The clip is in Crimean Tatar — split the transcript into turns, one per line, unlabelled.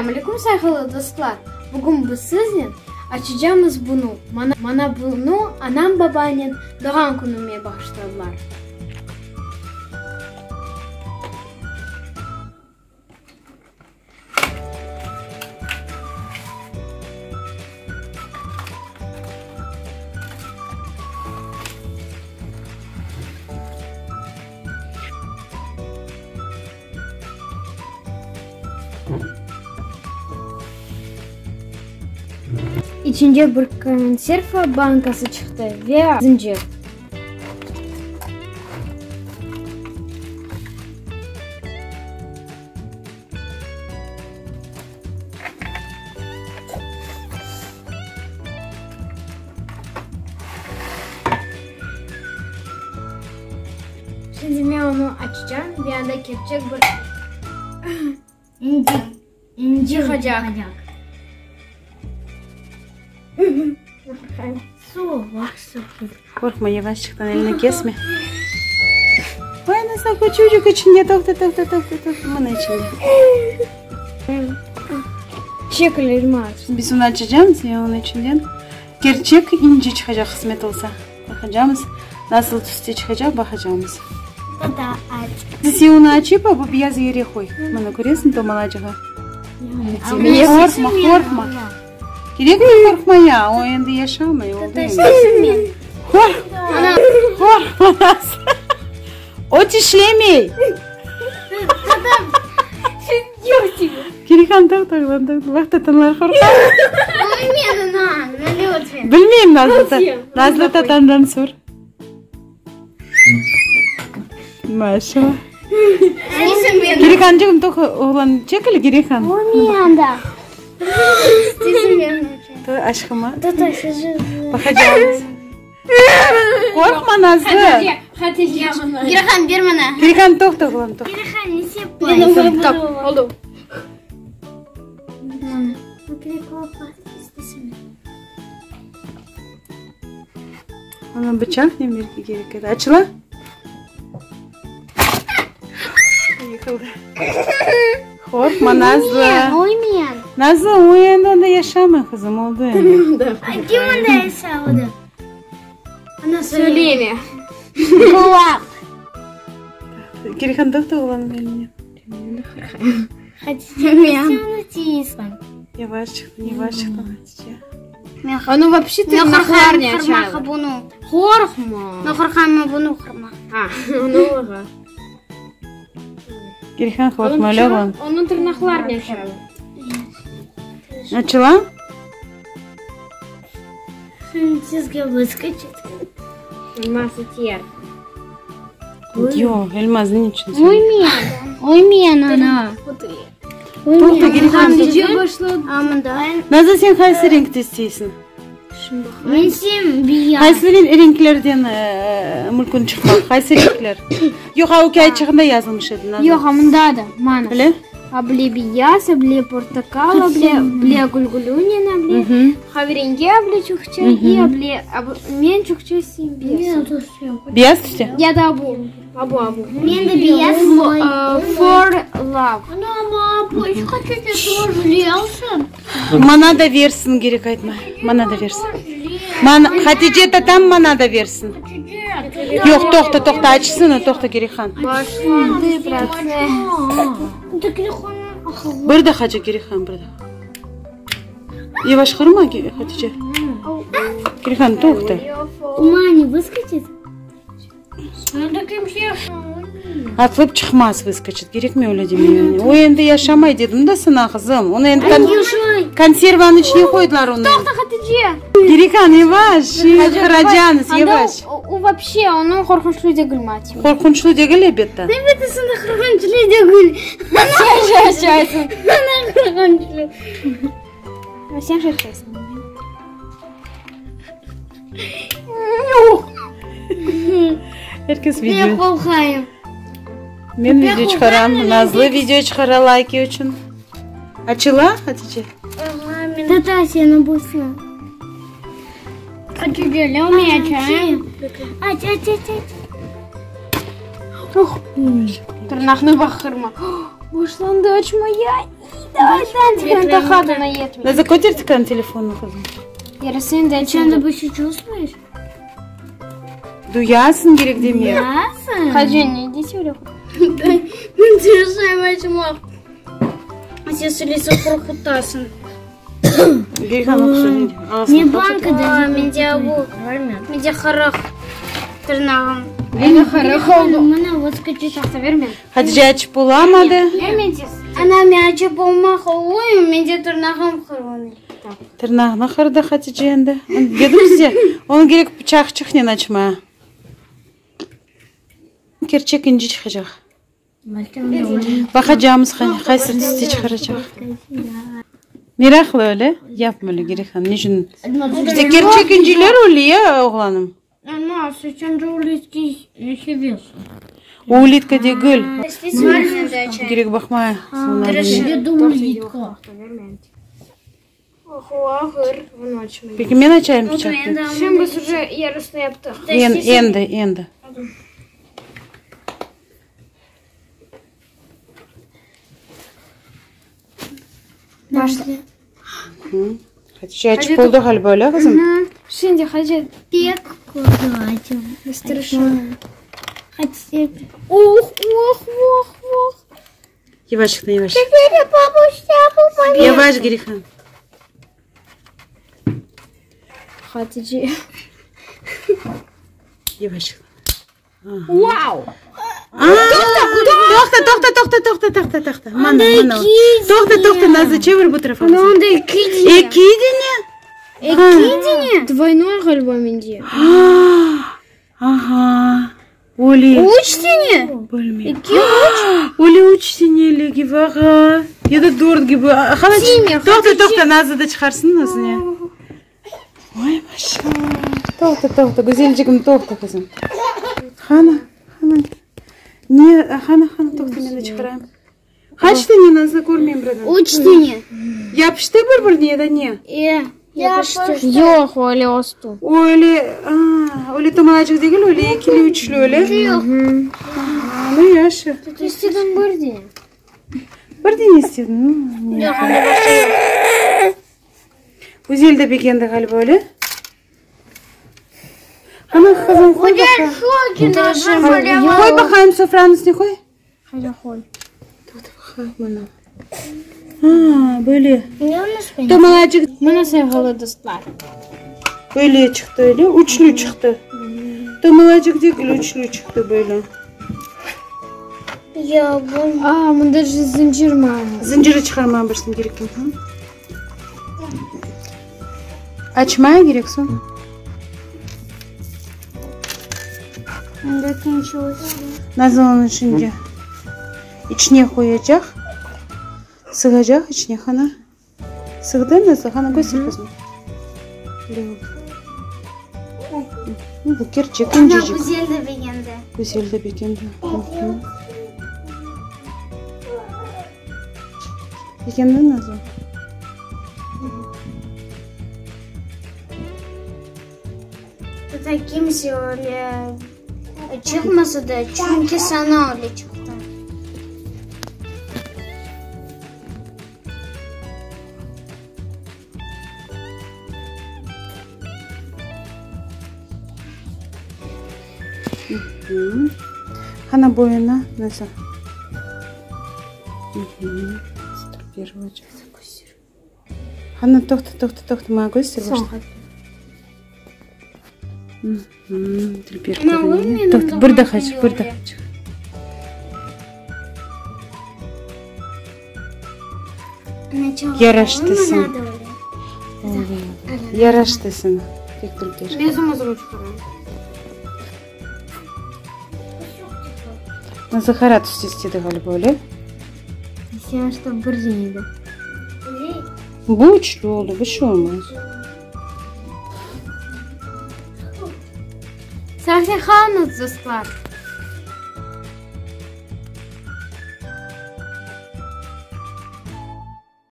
Selâm aleyküm, sayğılı dostlar! Bugün biz siznen açacamız bunu. Maña bunı anam babanen doğğan künüme bağışladılar. İçinde bir konserva bankası çıqtı ve zıncır. Şimdi men onı açacağım ve anda kerçek bir
İnci, inci
çıqacaq.
Qorqma, yavaşçıqtan elini kesme. Vay, nasıl küçücük içinde, toqta, toqta, toqta, toqta, mına içinde.
Çekil, Elmaz.
Biz onı açacağımız, ya onıñ içinden kerçek inci çıqacaq, qısmet olsa. Baqacağımız, nasıl tüste çıqacaq, baqacağımız.
Tata, aç.
Sen onı açıp, bu beyaz yere qoy. Mına, köresiñ, tomalacağa. Qorqma, qorqma. Kerekmi qorqmaya? O endi yaşamay, oldı endi. Qorqma, qorqma. O tişlemey. Kirihan, toqta, oğlum, toqta. Baq, tatanlar qorqa. Bilmeyim, Nazlı, Nazlı tatandan sor. Maşallah. Kirihancığım, toqta, oğlan, çekil, Kirihan. Aşqıma. Baqacağımız. Qorqma, Nazlı.
Kirihan, ber maña.
Kirihan, toqta, oğlum, toqta.
Kirihan, ne
Oldu.
Onı bıçaq ne berge kerek edi. Açıla. Yıqıldı. Qorqma, Nazlı.
Oymayan.
Nazlı, o endi onda yaşamay, qızım, oldı endi.
Kim onda yaşadı?
Ana, söyleme.
Qulaq.
Kirihan, toqta, oğlanım, eline.
Men.
Yavaşçıqtan, yavaşçıqtan, Hatice.
Onı вообще tırnaqlarnen açalar.
Bunı.
Qorqma.
Men qorqamı bunı qırma.
Ha, onı oğa.
Kirihan, qorqma, öyle oğlan.
Onı tırnaqlarnen açalar.
Açıla?
Sizge выскочит.
Elmaz iter.
Yoq, Elmaz, ne içün sen?
Oymayan. Oymayan ana.
Toqta, Kirihan,
Amında.
Nazlı, sen qaysı renkte isteysiñ?
Men sen beyaz.
Qaysı renklerden mümkün çıqmaq? Qaysı renkler? Yoq, a o kâğıtçığında yazılmış edi, Nazlı.
Yoq, a mında da, mana.
Öyle?
A bile beyaz, a bile portaqal, a bile, bile gülgülünen, a bile qaverengi, a bile çoqça, i a bile, men çoqça isteyim beyaz.
Beyaz tüste?
Ya da bu, a bu, a bu.
Men de beyaz.
For love.
Mana da versin, kerek aytma. Mana da versin. Mana, Hatice tatam mana da versin. Yoq, toqta, toqta, açsın o, toqta, Kirihan.
Başlandı protsess.
Bir daqaca, Kirihan, bir daqa. Yavaş qırma, Hatice. Kirihan, toqta.
Uma ne выскочит?
Atılıp çıqmaz, vyskoçit, kerekmi öyle demege? O endi yaşamay dedim da saña, qızım. Onı endi konservanıñ içine qoydılar onı.
Toqta, Hatice.
Kirihan, yavaş, qıracañız, yavaş.
O, вообще, onıñ qorqunçlı degil, mать.
Qorqunçlı degil, elbette.
Elbette, sende qorqunçlı degil.
Sen şaşaysıñ.
Ana qorqunçlı.
Sen şaşaysıñ.
Er kes video.
Men qorqayım.
Men video çıqaram. Nazlı video çıqara layki içün. Açıla, Hatice?
Tata seni bulsun. Hatice, açayım. Aç, aç, aç, aç.
Tırnaqnı baqırma. Başlandı açmaya.
Nazlı, köter tikan telefonnı, qızım.
Sen de bir şey чувствуешь?
Duyasıñ kerek demek.
Ne banka da mende bu. Mende qırıq tırnağım. Mına вот
Hatice açıp olamadı.
Ana, men açıp olmaq oluyım, mende tırnağım qırıldı.
Tırnağını qırdı Hatice endi. Dedim size, onı kerek pıçaqçıqnen açmağa. Kerçek inci çıqacaq. Baqacağımız qaysı tüste çıqaracaq. Meraqlı öyle? Yapma öyle, Gerihan. Ne içün? İşte kerçek inciler öyle ya, oğlanım. O ulitka degil. Kerek baqmay. Peki men açayım pıçaqnı. Endi, endi. Hatice açıp oldı ğaliba, öyle qızım?
Şimdi Hatice
Pek qorqaçım. Hatice.
Oh, oh, oh, oh.
Yavaşlıqtan, yavaş. Yavaş, Gerihan.
Hatice.
Yavaş.
Vau!
Toqta, toqta, toqta, toqta, toqta, toqta. Mana, mana. Toqta, toqta, Nazlı, çevir bu tarafa.
Onda eki dene.
Eki dene?
Eki dene?
Dvoynoy ğaliba mende.
Aha. Öyle.
Üç dene?
Bilmeyim. Eki, üç. Öyle üç deneli kibi, aha. Ya da dört kibi. Qana, toqta, toqta, Nazlı da çıqarsın özüne. Oy, maşallah. Toqta, toqta, güzelcigim, toqta, qızım. Qana, qana. Ne, qana, qana, toqta, men de çıqarayım. Qaç dene, Nazlı, körmeyim birden.
Üç dene.
Yapıştı bir-birine ya da ne?
E, yapıştı.
Yoq, öyle olstu.
Öyle, a, öyle tomalacıq degil, öyle ekili, üçlü, öyle?
Yoq.
Aha, nu, yahşı.
İstedim bir dene.
Bir dene istediñ?
Yoq, onda başqa yoq.
Güzel de begendi ğaliba, öyle? Qana, qızım, qoy baqayım. Qoy baqayım, sofranıñ üstüne qoy.
Hadi qoy.
Toqta baqayım, mana. Ha, böyle. Tomalacıq.
Mına sevgili dostlar.
Böyle çıqtı, öyle? Üçlü çıqtı. Tomalacıq degil, üçlü çıqtı böyle.
Ya bu.
A, mında zıncır mı?
Zıncırı çıqarmağa birsin kerek. Açmaya kerek soñ. Nazlı onı şimdi içine qoyacaq. Sığacaq içine, qana. Sığdı, Nazlı, qana, köster qızım. Bu kerçek incecik.
Güzel de begendi.
Güzel de begendi. Begendi, Nazlı?
Tata kimse öyle çıqmasa da, çünki sana öyle çıqtı.
Qana boyuna, Nazlı? Qana, toqta, toqta, toqta, maña köster başta. Dülber körüne. Toqta, bir daqaçıq, bir daqaçıq. Yaraştı saña. Yaraştı saña. Pek dülber. Nazlı qara tüste istedi ğaliba, öyle?
Sen что bir edi.
Bu üçlü oldı, bir şey olmaz.
Sağ qalıñız, dostlar.